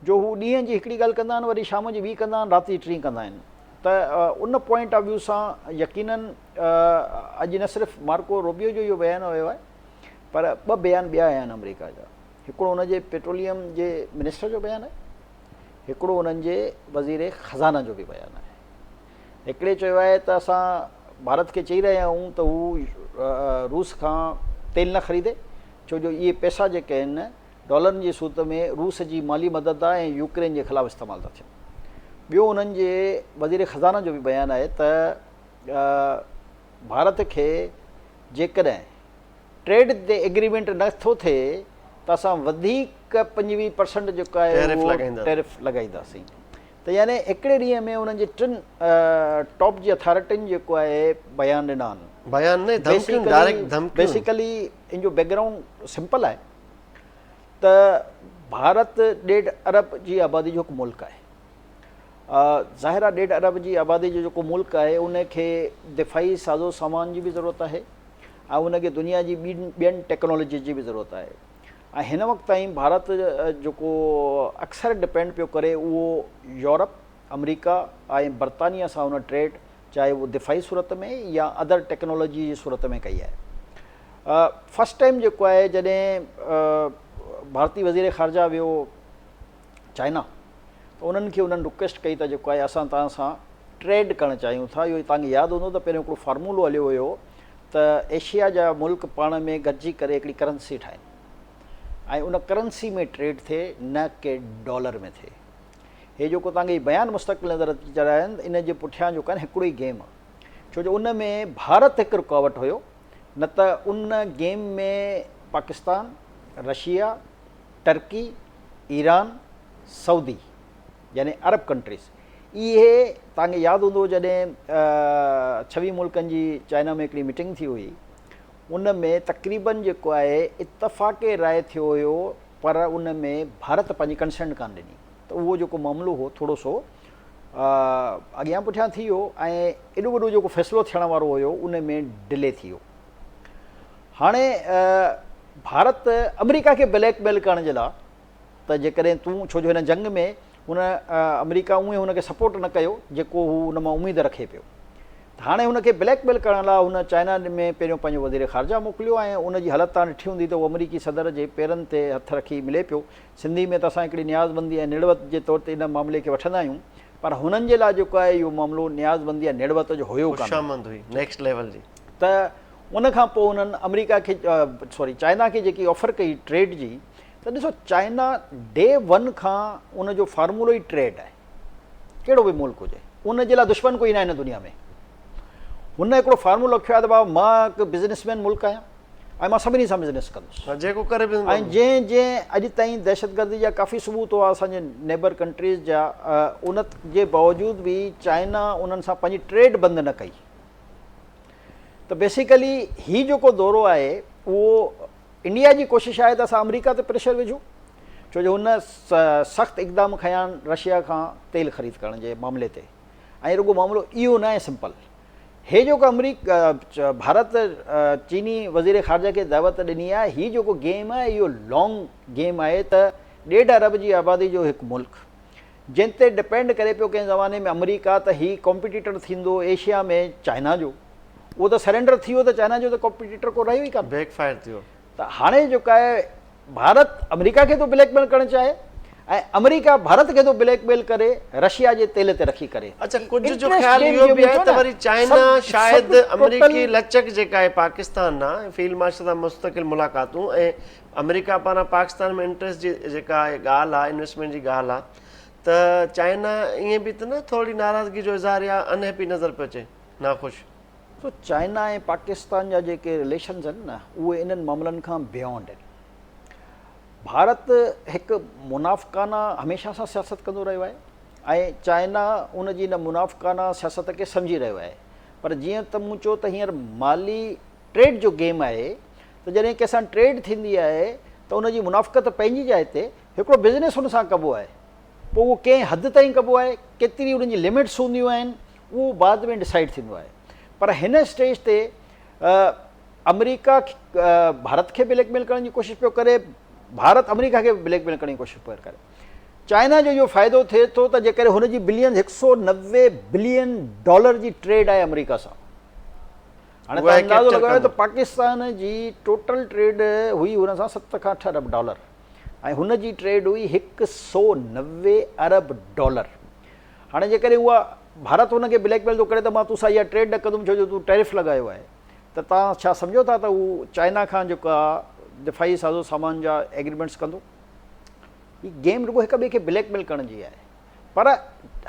Speaker 2: جو هو ڏينهن جي هڪڙي ڳالهه ڪندا آهن وري شام جي ٻي ڪندا آهن رات جي ٽين ڪندا آهن ته ان پوائنٽ آف ويو سان يقينن اڄ نه صرف مارڪو روبيو جو اهو بيان آيو آهي پر ٻه بيان ٻيا آيا آهن آمريڪا جا هڪڙو ان جي پيٽروليم جي منسٽر جو بيان آهي هڪڙو انهن جي وزير خزانه جو به بيان آهي هڪڙي چيو آهي ته اسان ڀارت کي چئي رهيا آهيون ته هو روس کان تيل نه خريدي ڇو جو اهي پئسا جيڪي آهن ڊالرن جي صورت ۾ روس جي مالي مدد آهي ۽ يوڪرين جي خلاف استعمال ٿا ٿين. ٻيو انهن جي وزير خزانه جو به بيان آهي ته ڀارت کي جيڪڏهن ٽريڊ تي ايگريمينٽ نه ٿو ٿئي ته اسان وڌيڪ 25 پرسنٽ جيڪو آهي اهو ٽيرف لڳائينداسين. ته يعني هڪڙي ڏينهن ۾ انهن جي ٽن ٽاپ جي اٿارٽين جيڪو آهي بيان ڏنا آهن.
Speaker 1: بيان نه ڌمڪيون ڊائريڪٽ ڌمڪيون.
Speaker 2: بيسيڪلي ان جو بيڪ گرائونڊ سمپل آهي ته ڀارت ڏيڍ ارب جي آبادي جو هڪ ملڪ آهي. ظاهر آهي ڏيڍ ارب جي آبادي جو جيڪو ملڪ آهي ان کي دفاعي سازو سامان جي به ضرورت آهي ۽ ان کي دنيا جي ٻين ٽيڪنالاجي جي به ضرورت آهي. ۽ هن وقت تائين ڀارت جيڪو اڪثر ڊپينڊ پيو ڪري اهو يورپ، آمريڪا ۽ برطانيا سان ان ٽريڊ چاهي اهو دفاعي صورت ۾ يا ادر ٽيڪنالاجي جي صورت ۾ ڪئي آهي. فرسٽ ٽائيم جيڪو آهي جڏهن ڀارتي وزير خارجه ويو چائنا ته انهن کي انهن رڪويسٽ ڪئي ته جيڪو آهي اسان توهان سان ٽريڊ ڪرڻ چاهيون ٿا اهو توهان کي ياد هوندو ته پهريون هڪڙو فارمولو هليو هيو ته ايشيا جا ملڪ پاڻ ۾ گڏجي ڪري هڪڙي ڪرنسي ٺاهين ۽ ان ڪرنسي ۾ ٽريڊ ٿئي نه ڪي ڊالر ۾ ٿئي. هي جيڪو توهان کي بيان مستقبل نظر اچي رهيا آهن ان جي پٺيان جيڪو آهي هڪڙو ئي گيم آهي ڇو جو ان ۾ ڀارت هڪ رڪاوٽ هيو نه ته ان game ۾ Pakistan, Russia, Turkey, Iran, Saudi يعني عرب ڪنٽريز اهي توهان کي ياد هوندو جڏهن ڇويهه ملڪن جي چائنا ۾ هڪڙي ميٽنگ ٿي هئي ان ۾ تقريبن جيڪو آهي اتفاق راء ٿيو هيو پر ان ۾ ڀارت پنهنجي ڪنسينٽ ڪانه ڏني ته اهو جيڪو معاملو هو ٿورو سو اڳيان پٺيان ٿي ويو ۽ ايڏو وڏو جيڪو فيصلو ٿيڻ وارو هيو ان ۾ ڊلي ٿي ويو. هاڻي ڀارت آمريڪا کي بليڪ ميل ڪرڻ جي لاء ته جيڪڏهن تون ڇو جو هن جنگ ۾ هن آمريڪا اونئي هن کي سپورٽ نه ڪيو جيڪو هو ان مان اميد رکي پيو ته هاڻي هن کي بليڪ ميل ڪرڻ لاء هن چائنا ۾ پهريون پنهنجو وزير خارجه موڪليو ۽ ان جي حالت تان ڏٺي هوندي ته هو آمريڪي صدر جي پيرن تي هٿ رکي ملي پيو. سنڌي ۾ ته اسان هڪڙي نيازمندي ۽ نڙوت جي طور تي ان معاملي کي وٺندا آهيون پر هنن جي لاء جيڪو آهي اهو معاملو نيازمندي يا نڙوت جو هيو ڪانه.
Speaker 1: خوشامند هئي نيڪسٽ ليول جي.
Speaker 2: ته ان کان پوء هنن آمريڪا کي سوري چائنا کي جيڪي آفر ڪئي ٽريڊ جي ته ڏسو چائنا ڊي ون کان ان جو فارمولو ئي ٽريڊ آهي ڪهڙو به ملڪ هجي ان جي لاء دشمن ڪوئي ناهي هن دنيا ۾ هن هڪڙو فارمولو رکيو آهي ته بابا مان هڪ بزنس مين ملڪ آهيان ۽ مان سڀني سان بزنس ڪندس
Speaker 1: جيڪو ڪري
Speaker 2: ۽ جنهن جنهن اڄ تائين دهشتگردي جا ڪافي ثبوت هئا اسان جي نيبر ڪنٽريز جا ان جي باوجود به چائنا انهن سان پنهنجي ٽريڊ بند نه ڪئي ته بيسيڪلي هي جيڪو دورو آهي اهو انڊيا جي ڪوشش آهي ته اسان آمريڪا تي پريشر وجهون ڇو جو هن سخت اقدام کنيا آهن رشيا کان تيل خريد ڪرڻ جي معاملي تي ۽ رڳو معاملو اهو نه آهي سمپل هي جيڪو آمريڪا ڀارت چيني وزير خارجه کي دعوت ڏني آهي هي جيڪو گيم آهي اهو لانگ گيم آهي ته ڏيڍ ارب جي آبادي جو هڪ ملڪ جنهن تي ڊپينڊ ڪري پيو ڪنهن زماني ۾ آمريڪا ته هي ڪامپيٽيٽر ٿيندو ايشيا ۾ چائنا جو اهو ته سرينڊر ٿي ويو ته چائنا جو ته ڪامپيٽيٽر ڪو رهيو ئي ڪانه.
Speaker 1: بيڪ فائر ٿي ويو.
Speaker 2: ته هاڻي جيڪو آهي ڀارت آمريڪا کي ٿو بليڪ ميل ڪرڻ چاهي ۽ آمريڪا ڀارت کي ٿو بليڪ ميل ڪري رشيا جي تيل تي رکي ڪري.
Speaker 1: اڇا ڪجهه جو خيال اهو به آهي ته وري چائنا شايد آمريڪي لچڪ جيڪا آهي پاڪستان ڏانهن فيلڊ مارشل سان مستقل ملاقاتون ۽ آمريڪا پاران پاڪستان ۾ انٽريسٽ جي جيڪا ڳالهه آهي انويسٽمينٽ جي ڳالهه آهي ته چائنا ائين به ته نه ٿورڙي ناراضگي جو اظهار يا ان هيپي نظر پيو اچي ناخوش.
Speaker 2: سو چائنا ۽ پاڪستان جا جيڪي رليشنز آهن نه اهي انهن معاملن کان بيونڊ آهن. ڀارت هڪ منافقانه هميشه سان سياست ڪندو رهيو آهي ۽ چائنا ان جي ان منافقانه سياست کي سمجهي رهيو آهي پر جيئن ته مون چيو ته هينئر مالي ٽريڊ جو گيم آهي ته جڏهن ڪنهن سان ٽريڊ ٿيندي آهي ته ان جي منافقت پنهنجي جاء تي هڪڙو بزنس ان سان ڪبو آهي پوء اهو ڪنهن حد تائين ڪبو آهي ڪيتري انهن جي لمٽس هونديون آهن اهو بعد ۾ ڊسائيڊ ٿيندو آهي پر هن اسٽيج تي آمريڪا ڀارت کي بليڪ ميل ڪرڻ جي ڪوشش پيو ڪري ڀارت آمريڪا کي بليڪ ميل ڪرڻ جي ڪوشش پيو ڪري چائنا جو اهو فائدو ٿئي ٿو ته جيڪڏهن هن جي بلين 190 بلين ڊالر جي ٽريڊ آهي آمريڪا سان هاڻي توهان اندازو لڳايو ته پاڪستان جي ٽوٽل ٽريڊ هئي هن سان 7 کان 8 ارب ڊالر ۽ هن جي ٽريڊ هئي 190 ارب ڊالر هاڻي جيڪڏهن اها ڀارت هن کي بليڪ ميل ٿو ڪري ته مان تو سان اها ٽريڊ نه ڪندم ڇو جو تون ٽيرف لڳايو آهي ته توهان ڇا سمجهو ٿا ته هو چائنا کان جيڪو آهي دفاعي سازو سامان جا ايگريمينٽس ڪندو؟ هي گيم رڳو هڪ ٻئي کي بليڪ ميل ڪرڻ جي آهي پر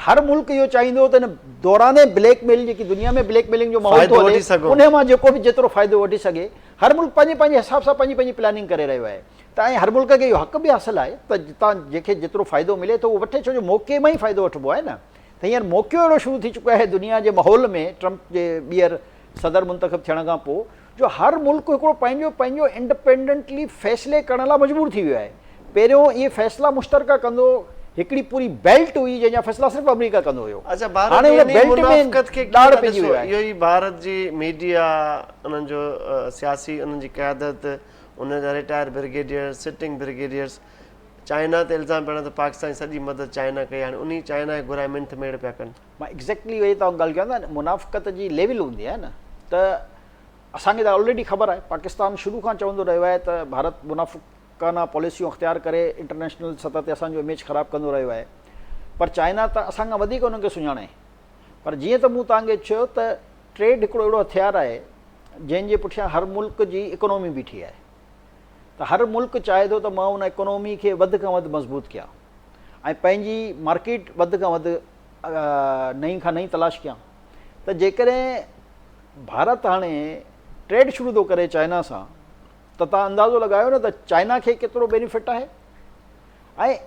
Speaker 2: هر ملڪ اهو چاهيندو ته ان دوران بليڪ ميل جيڪي دنيا ۾ بليڪ ميلنگ جو ماحول ٿو هلي ان مان جيڪو به جيترو فائدو وٺي سگهي هر ملڪ پنهنجي پنهنجي حساب سان پنهنجي پنهنجي پلاننگ ڪري رهيو آهي ته ۽ هر ملڪ کي اهو حق به حاصل آهي ته جتان جنهن کي جيترو فائدو ملي ٿو اهو وٺي ڇو جو موقعي مان ئي فائدو وٺبو آهي نه ته هينئر موقعو اهڙو شروع ٿي چڪو آهي دنيا جي ماحول ۾ ٽرمپ جي ٻيهر صدر منتخب ٿيڻ کان پوء جو هر ملڪ هڪڙو پنهنجو پنهنجو انڊپينڊنٽلي فيصلي ڪرڻ لاء مجبور ٿي ويو آهي پهريون اهي فيصلا مشترڪه ڪندو هڪڙي پوري بيلٽ هئي جنهن جا فيصلا صرف آمريڪا ڪندو هيو
Speaker 1: اڇا ڀارت
Speaker 2: هاڻي
Speaker 1: جي
Speaker 2: ان
Speaker 1: انهي
Speaker 2: بيلٽ ۾
Speaker 1: منافقت کي ڪيئن
Speaker 2: ڏاڙ
Speaker 1: ٿا
Speaker 2: پئجي
Speaker 1: ڏسو
Speaker 2: ويو آهي.
Speaker 1: اهو ئي ڀارت جي ميڊيا انهن جو سياسي انهن جي قيادت انهن جا retire brigadiers sitting brigadiers China تي الزام پيا هڻن ته پاڪستان جي سڄي مدد چائنا ڪئي هاڻي انهي چائنا کي گهرائي منٿ ميڙ پيا ڪن.
Speaker 2: مان ايگزيڪٽلي اهي توهان ڳالهه ڪيان ته منافقت جي ليول هوندي آهي نه ته اسان کي ته آلريڊي خبر آهي پاڪستان شروع کان چوندو رهيو آهي ته ڀارت منافقانه پاليسيون اختيار ڪري انٽرنيشنل سطح تي اسان جو اميج خراب ڪندو رهيو آهي پر چائنا ته اسان کان وڌيڪ انهن کي سڃاڻي پر جيئن ته مون توهان کي چيو ته ٽريڊ هڪڙو اهڙو هٿيار آهي جنهن جي پٺيان هر ملڪ جي اڪانومي بيٺي آهي ته هر ملڪ چاهي ٿو ته مان ان اڪانومي کي وڌ کان وڌ مضبوط ڪيان ۽ پنهنجي مارڪيٽ وڌ کان وڌ نئين کان نئين تلاش ڪيان ته جيڪڏهن ڀارت هاڻي ٽريڊ شروع ٿو ڪري چائنا سان ته تان اندازو لڳايو نه ته چائنا کي ڪيترو بينيفٽ آهي ۽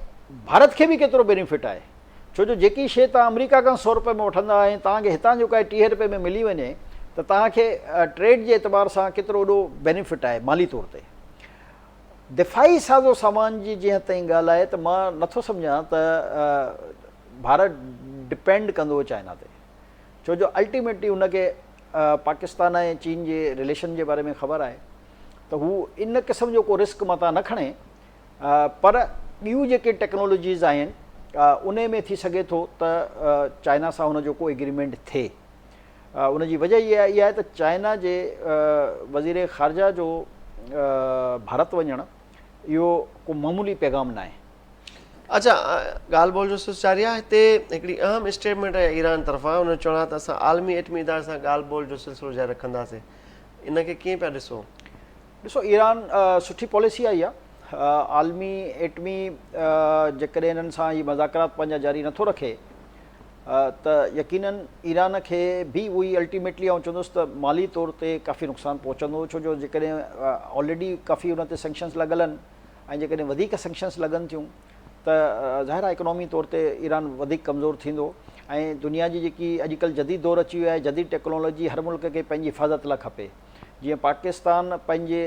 Speaker 2: ڀارت کي به ڪيترو بينيفٽ آهي ڇو جو جيڪي شيء تان آمريڪا کان سو روپئي ۾ وٺندا ۽ تان کي هتان جو ڪائي 30 روپئي ۾ ملي وڃي ته تان کي ٽريڊ جي اعتبار سان ڪيترو وڏو بينيفٽ آهي مالي طور تي. دفاعي سازو سامان جي جنهن حد تائين ڳالهه آهي ته مان نٿو سمجهان ته ڀارت ڊپينڊ ڪندو چائنا تي ڇو جو الٽيميٽلي ان کي پاڪستان ۽ چين جي رليشن جي باري ۾ خبر آهي ته هو ان قسم جو ڪو رسڪ متان نه کڻي پر ٻيون جيڪي ٽيڪنالاجيز آهن انهي ۾ ٿي سگهي ٿو ته چائنا سان هن جو ڪو ايگريمينٽ ٿئي. ان جي وجه اها آهي ته چائنا جي وزير خارجه جو ڀارت وڃڻ اهو ڪو معمولي پيغام ناهي.
Speaker 1: اڇا ڳالهه ٻولهه جو سلسلو جاري آهي هتي هڪڙي اهم اسٽيٽمينٽ آئي ايران طرفان ان جو چوڻ آهي ته اسان عالمي ايٽمي اداري سان ڳالهه ٻولهه جو سلسلو جاري رکنداسين ان کي ڪيئن پيا ڏسو؟
Speaker 2: ڏسو ايران سٺي پاليسي آئي آهي عالمي ايٽمي جيڪڏهن انهن سان هي مذاڪرات پنهنجا جاري نٿو رکي ته يقينن ايران کي به اهو ئي الٽيميٽلي آئون چوندس ته مالي طور تي ڪافي نقصان پهچندو ڇو جو جيڪڏهن آلريڊي ڪافي ان تي سينڪشنز لڳل آهن ۽ جيڪڏهن وڌيڪ سينڪشنز لڳن ٿيون ته ظاهر آهي اڪنامي طور تي ايران وڌيڪ ڪمزور ٿيندو ۽ دنيا جي جيڪي اڄڪلهه جديد دور اچي ويو آهي جديد ٽيڪنالاجي هر ملڪ کي پنهنجي حفاظت لاء کپي جيئن پاڪستان پنهنجي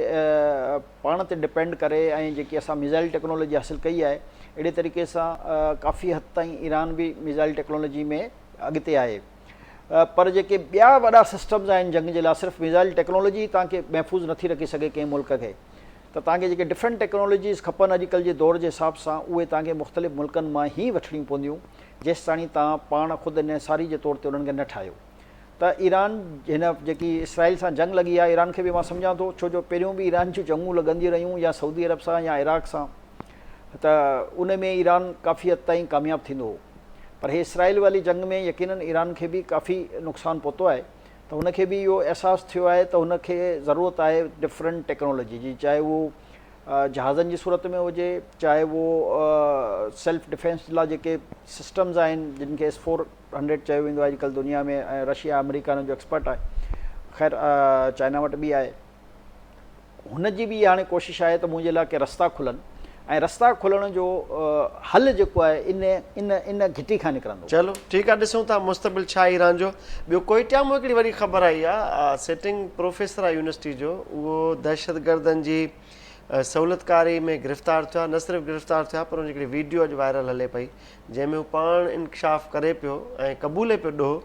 Speaker 2: پاڻ تي ڊپينڊ ڪري ۽ جيڪي اسان ميزائل ٽيڪنالاجي حاصل ڪئي آهي اهڙي طريقي سان ڪافي حد تائين ايران به ميزائل ٽيڪنالاجي ۾ اڳتي آهي پر جيڪي ٻيا وڏا سسٽمز آهن جنگ جي لاء صرف ميزائل ٽيڪنالاجي توهان کي محفوظ نٿي رکي سگهي ڪنهن ملڪ کي ته توهان کي جيڪي ڊفرنٽ ٽيڪنالاجيز کپن اڄڪلهه جي دور جي حساب سان اهي توهان کي مختلف ملڪن مان ئي وٺڻيون پونديون جيستاڻي توهان پاڻ خود انحصاري جي طور تي انهن کي نه ٺاهيو ته ايران هن جيڪي اسرائيل سان جنگ لڳي آهي ايران کي به مان سمجهان ٿو ڇو جو پهريون به ايران جون جنگون لڳنديون رهيون يا سعودي عرب سان يا عراق سان ته ان ۾ ايران ڪافي حد تائين ڪامياب ٿيندو هو پر هي اسرائيل والي جنگ ۾ يقينن ايران کي به ڪافي نقصان پهتو آهي ته هن کي به اهو احساس ٿيو آهي ته هن کي ضرورت آهي ڊفرنٽ ٽيڪنالاجي جي چاهي اهو جهازن جي صورت ۾ هجي چاهي اهو سيلف ڊفينس لاء جيڪي سسٽمز آهن جن کي ايس 400 چيو ويندو آهي اڄڪلهه دنيا ۾ ۽ رشيا آمريڪا ان جو ايڪسپرٽ آهي خير چائنا وٽ به آهي هن جي به هاڻي ڪوشش آهي ته منهنجي لاء ڪي رستا کلن ۽ رستا کلڻ جو حل جيڪو آهي ان ان ان گهٽي کان نڪرندو.
Speaker 1: چلو ٺيڪ آ ڏسون ٿا مستقبل ڇا ايران جو. ٻيو ڪوئيٽيا مون هڪڙي وڏي خبر آئي آ سيٽنگ پروفيسر آ يونيورسٽي جو اهو دهشتگردن جي سهولتڪاري ۾ گرفتار ٿيو آ نه صرف گرفتار ٿيو آ پر ان جي هڪڙي ويڊيو اڄ وائرل هلي پئي جنهن ۾ هو پاڻ انڪشاف ڪري پيو ۽ قبولي پيو ڏوهه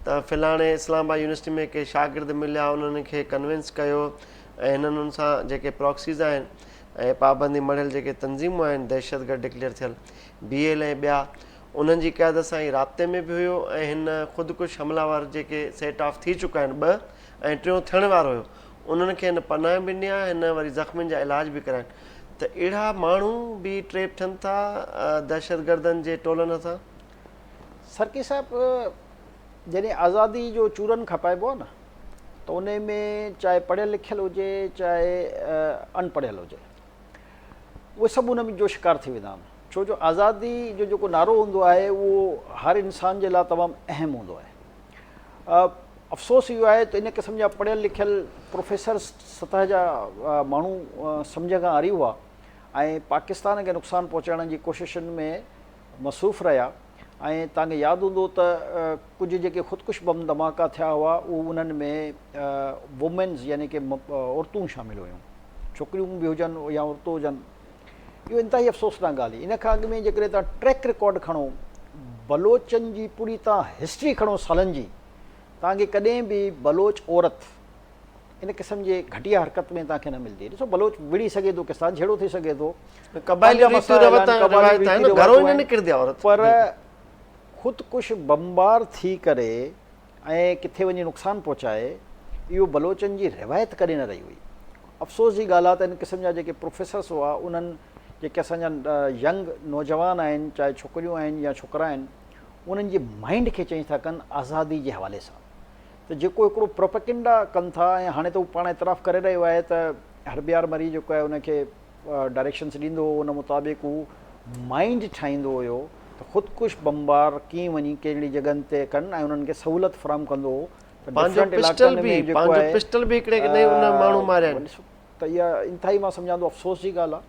Speaker 1: ته فلاڻي اسلام آباد يونيورسٽي ۾ ڪي شاگرد مليا انهن کي ڪنوينس ڪيو ۽ هنن انهن سان جيڪي پراڪسيز آهن ۽ پابندي مڙهيل جيڪي تنظيمون آهن دهشتگرد ڊڪليئر ٿيل بي ايل ۽ ٻيا انهن جي قيادت سان هي رابطي ۾ به هيو ۽ هن خودڪش حمله آور جيڪي سيٽ آف ٿي چڪا آهن ٻه ۽ ٽيون ٿيڻ وارو هيو انهن کي هن پناهه به ڏني آهي هن وري زخمين جا علاج به ڪرايا آهن ته اهڙا ماڻهو به ٽريپ ٿين ٿا دهشتگردن جي ٽولن هٿان.
Speaker 2: سرڪي صاحب جڏهن آزادي جو چورن کپائبو آهي نه ته ان ۾ چاهي پڙهيل لکيل هجي چاهي اڻ پڙهيل هجي اهي سڀ ان جو شڪار ٿي ويندا آهن ڇو جو آزادي جو جيڪو نعرو هوندو آهي اهو هر انسان جي لاء تمام اهم هوندو آهي افسوس اهو آهي ته ان قسم جا پڙهيل لکيل پروفيسر سطح جا ماڻهو سمجهه کان عاري هئا ۽ پاڪستان کي نقصان پهچائڻ جي ڪوششن ۾ مصروف رهيا ۽ توهان کي ياد هوندو ته ڪجهه جيڪي خودڪش بم ڌماڪا ٿيا هئا اهو انهن ۾ وومينز يعني ڪي عورتون شامل هيون ڇوڪريون به هجن يا عورتون هجن اهو انتهائي افسوسناڪ ڳالهه هئي ان کان اڳ ۾ جيڪڏهن توهان ٽريڪ رڪارڊ کڻو بلوچن جي پوري توهان هسٽري کڻو سالن جي توهان کي ڪڏهن به بلوچ عورت ان قسم جي گهٽيا حرڪت ۾ توهان کي نه ملندي. ڏسو بلوچ وڙهي سگهي ٿو ڪنهن سان جهيڙو ٿي سگهي ٿو.
Speaker 1: قبائلي ريتون روايت آهن گهرو ئي نه نڪرندي عورت.
Speaker 2: پر خودڪش بمبار ٿي ڪري ۽ ڪٿي وڃي نقصان پهچائي اهو بلوچن جي روايت ڪڏهن نه رهي هئي. افسوس جي ڳالهه آهي ته ان قسم جا جيڪي پروفيسرس هئا انهن جيڪي اسان جا ينگ نوجوان آهن چاهي ڇوڪريون آهن يا ڇوڪرا آهن انهن جي مائنڊ کي چينج ٿا ڪن آزادي جي حوالي سان. ته جيڪو هڪڙو پروپيگنڊا ڪن ٿا ۽ هاڻي ته هو پاڻ اعتراف ڪري رهيو آهي ته هربيار مري جيڪو آهي ان کي ڊائريڪشنس ڏيندو هو ان مطابق هو مائنڊ ٺاهيندو هيو ته خودڪش بمبار ڪيئن وڃي ڪهڙي جڳهن تي ڪن ۽ انهن کي سهولت فراهم ڪندو هو ته
Speaker 1: پنهنجو
Speaker 2: ڊفرنٽ
Speaker 1: پسٽل
Speaker 2: علائقن
Speaker 1: به
Speaker 2: ۾ جيڪو
Speaker 1: پنهنجو
Speaker 2: آهي
Speaker 1: پسٽل به هڪڙي نئين ان ماڻهو ماريا آهن.
Speaker 2: ڏسو ته اها انتهائي مان سمجهان ٿو افسوس جي ڳالهه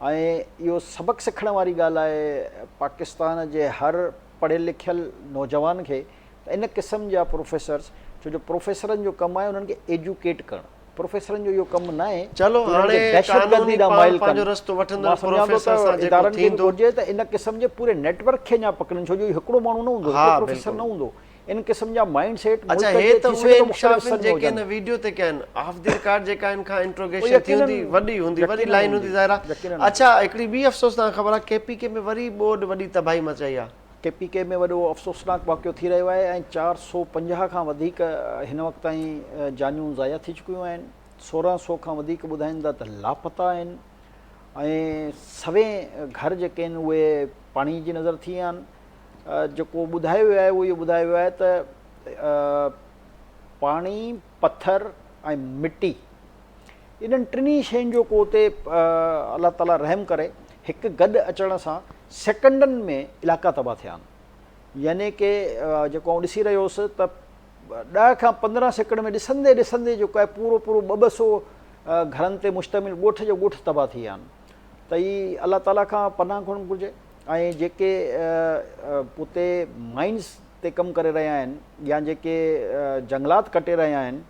Speaker 2: آهي ۽ اهو سبق سکڻ واري ڳالهه آهي پاڪستان جي هر پڙهيل لکيل نوجوان کي ته ان قسم جا پروفيسرس ڇو جو پروفيسرن جو ڪم آهي انهن کي ايجوڪيٽ ڪرڻ پروفيسرن جو اهو ڪم نه آهي
Speaker 1: چلو
Speaker 2: ته انهن کي
Speaker 1: هاڻي
Speaker 2: دهشتگردي
Speaker 1: قانوني
Speaker 2: ڏانهن
Speaker 1: پاڻ
Speaker 2: مائل ڪن
Speaker 1: پنهنجو رستو وٺندو
Speaker 2: مان سمجهان ٿو
Speaker 1: پروفيسر
Speaker 2: ته
Speaker 1: سان جيڪو
Speaker 2: ادارن کي به
Speaker 1: ٿيندو
Speaker 2: گهرجي ته ان قسم جي پوري نيٽ ورڪ کي اڃا پڪڙن ڇو جو اهو هڪڙو ماڻهو نه هوندو
Speaker 1: ها
Speaker 2: هڪڙو پروفيسر
Speaker 1: بلڪل
Speaker 2: نه هوندو. ان قسم جا مائنڊ سيٽ
Speaker 1: اڇا
Speaker 2: ملڪ
Speaker 1: هي
Speaker 2: جي
Speaker 1: ته
Speaker 2: ٿي
Speaker 1: اهي
Speaker 2: سگهي ٿو مختلف
Speaker 1: انڪشاف
Speaker 2: حصن ۾
Speaker 1: جيڪي
Speaker 2: هجن.
Speaker 1: هن ويڊيو تي ڪيا آهن آف the record جيڪا ان کان
Speaker 2: اهو
Speaker 1: انٽروگيشن ٿي
Speaker 2: يقينن
Speaker 1: هوندي وڏي هوندي وڏي
Speaker 2: يقينن
Speaker 1: لائين هوندي
Speaker 2: هوندي
Speaker 1: ظاهر آهي
Speaker 2: يقينن هوندي.
Speaker 1: اڇا هڪڙي ٻي افسوسناڪ خبر آهي ڪي پي ڪي ۾ وري ٻوڏ وڏي تباهي مچائي آهي.
Speaker 2: ڪي پي ڪي ۾ وڏو افسوسناڪ واقعو ٿي رهيو آهي ۽ 450 کان وڌيڪ هن وقت تائين جانيون ضايع ٿي چڪيون آهن 1600 کان وڌيڪ ٻڌائين ٿا ته لاپتا آهن ۽ سوين گهر جيڪي آهن اهي پاڻي جي نظر ٿي ويا آهن جيڪو ٻڌايو ويو آهي اهو اهو ٻڌايو ويو آهي ته پاڻي، پٿر ۽ مٽي انهن ٽنهي شين جو ڪو اتي الله تعالي رحم ڪري هڪ گڏ اچڻ سان سيڪنڊن ۾ علائقا تباهه ٿيا آهن يعني ڪي جيڪو آئون ڏسي رهيو هوس ته 10 کان 15 سيڪنڊ ۾ ڏسندي ڏسندي جيڪو آهي پورو پورو ٻه ٻه سو گهرن تي مشتمل ڳوٺ جو ڳوٺ تباهه ٿي ويا آهن ته هي الله تعالي کان پناهه گهرڻ گهرجي ۽ جيڪي اتي مائنز تي ڪم ڪري رهيا آهن يا جيڪي جنگلات ڪٽي رهيا آهن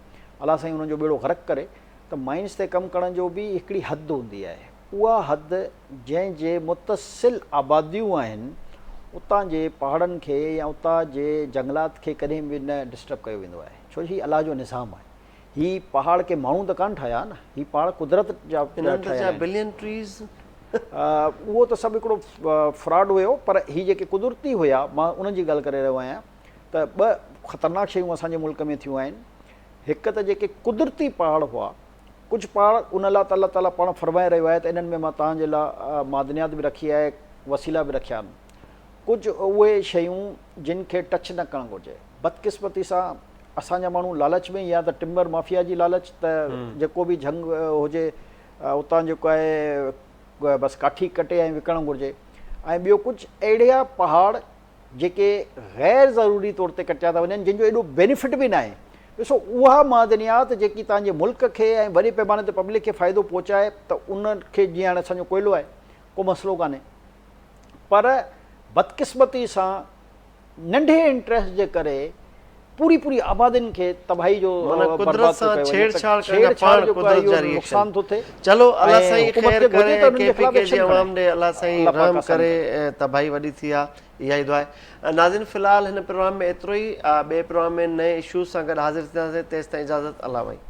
Speaker 2: الله سائين انهن جو ٻيڙو غرق ڪري ته مائنز تي ڪم ڪرڻ جو به هڪڙي حد هوندي آهي اها حد جنهن جي متصل آباديون آهن اتان جي پهاڙن کي يا اتان جي جنگلات کي ڪڏهن به نه ڊسٽرب ڪيو ويندو آهي ڇو جو هي الله جو نظام آهي هي پهاڙ ڪي ماڻهو ته ڪانه ٺاهيا نه هي پهاڙ قدرت جا
Speaker 1: انهن ته
Speaker 2: ٺاهيل
Speaker 1: چيا
Speaker 2: آهن.
Speaker 1: Billion trees.
Speaker 2: اهو ته سڀ هڪڙو فراڊ هيو پر هي جيڪي قدرتي هيا مان انهن جي ڳالهه ڪري رهيو آهيان ته ٻه خطرناڪ شيون اسان جي ملڪ ۾ ٿيون آهن هڪ ته جيڪي قدرتي پهاڙ هئا ڪجهه پهاڙ ان لاء ته الله تعالي پاڻ فرمائي رهيو آهي ته انهن ۾ مان توهان جي لاء معدنيات به رکي آهي وسيلا به رکيا آهن ڪجهه اهي شيون جن کي ٽچ نه ڪرڻ گهرجي بدقسمتي سان اسان جا ماڻهو لالچ ۾ يا ته ٽمبر مافيا جي لالچ ته جيڪو به جهنگ هجي اتان جيڪو آهي بس ڪاٺي ڪٽي ۽ وڪڻڻ گهرجي ۽ ٻيو ڪجهه اهڙا پهاڙ جيڪي غير ضروري طور تي ڪٽيا ٿا وڃن جن جو ايڏو بينيفٽ به ناهي ڏسو اها معدنيات جيڪي توهان جي ملڪ کي ۽ وڏي پيماني تي پبلڪ کي فائدو پهچائي ته ان کي جيئن هاڻي اسان جو ڪوئلو آهي ڪو مسئلو ڪانهي پر بدقسمتي سان ننڍي انٽريسٽ جي ڪري پوري پوري آبادين کي تباهي جو
Speaker 1: معنيٰ
Speaker 2: برباد
Speaker 1: قدرت
Speaker 2: ٿو
Speaker 1: سان
Speaker 2: ڪيو وڃي
Speaker 1: ڇيڙ
Speaker 2: ته
Speaker 1: ڇاڙ ڪرڻ
Speaker 2: ڇيڙ
Speaker 1: کان
Speaker 2: ڇاڙ
Speaker 1: پاڻ
Speaker 2: جيڪو آهي
Speaker 1: قدرت جا
Speaker 2: اهو
Speaker 1: ريئيڪشن
Speaker 2: نقصان ٿو ٿئي
Speaker 1: چلو الله
Speaker 2: ۽
Speaker 1: سائين
Speaker 2: حڪومت
Speaker 1: خير
Speaker 2: کي گهرجي
Speaker 1: ڪري
Speaker 2: ته انهن
Speaker 1: ڪي
Speaker 2: جي
Speaker 1: پي
Speaker 2: خلاف
Speaker 1: ڪي جي
Speaker 2: ايڪشن کڻي
Speaker 1: عوام ڏي الله سائين
Speaker 2: الله پاڪ
Speaker 1: رحم
Speaker 2: آساني
Speaker 1: ڪري
Speaker 2: ڪري.
Speaker 1: تباهي وڏي ٿي آ اها ئي دعا آهي ناظرين في الحال هن پروگرام ۾ ايترو ئي ٻئي پروگرام ۾ نئين اشوز سان گڏ حاضر ٿينداسين تيستائين اجازت الله وائين.